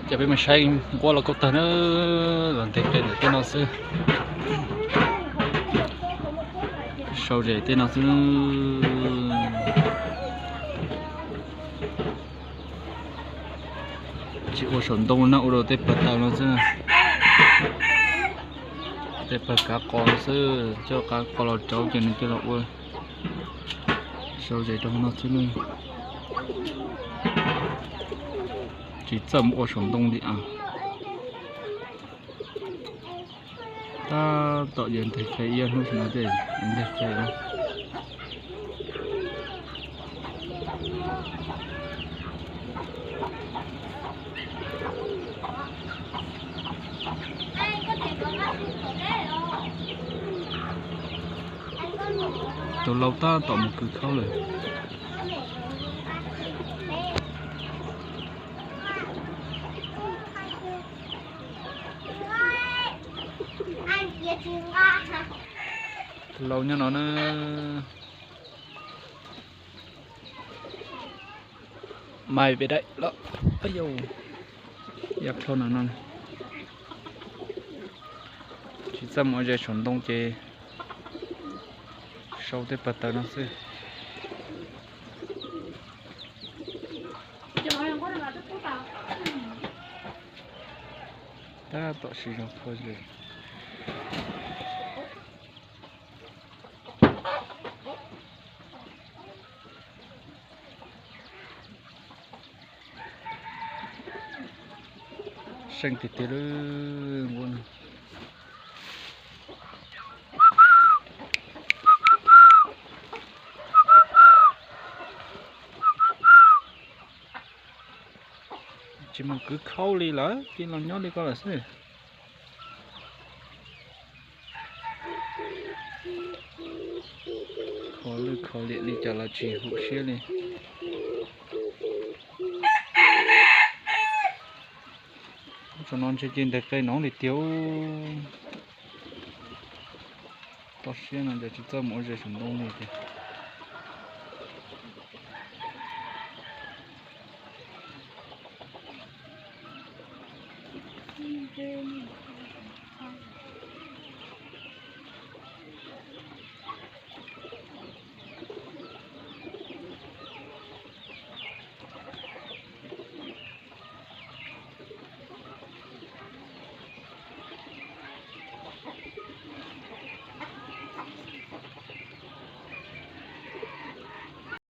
Ces peb mus saib nquab los kuj tag na, los ntes qe ntawm tej no xwb. Sau zes tej no xwb. Tsis ua saum ntoo na, ua rau tej pawg taws no xwb. Tej pawg kav qos xwb, coj kav qos los rauv ces nws coj los ua sau zes rau hauv no xwb. Tsis txawj mus ua saum ntoo li as. Tab tom yuav nteg qe ib hnub no ces nteg qe. Tus lau tab tom mus kwv khaub lawm. Tus lau nyob no na. Mai pem daim los, ya plho no no. Tsis txawj mus ua zes saum ntoo ces sau tej pawg taws no xwb. Tab tom siv zog plho zes. Seej tiag tiag lawm nquab no. Tsis mus kwv khaub li lawm, cia los nyob li ko lawm xwb. Kho lwj kho liam li cas los tsis hum siab li. Tam no ntshe cia nteg qe no li tiag. Toj siab no ces tsis txawj mus ua zes saum ntoo li tiag.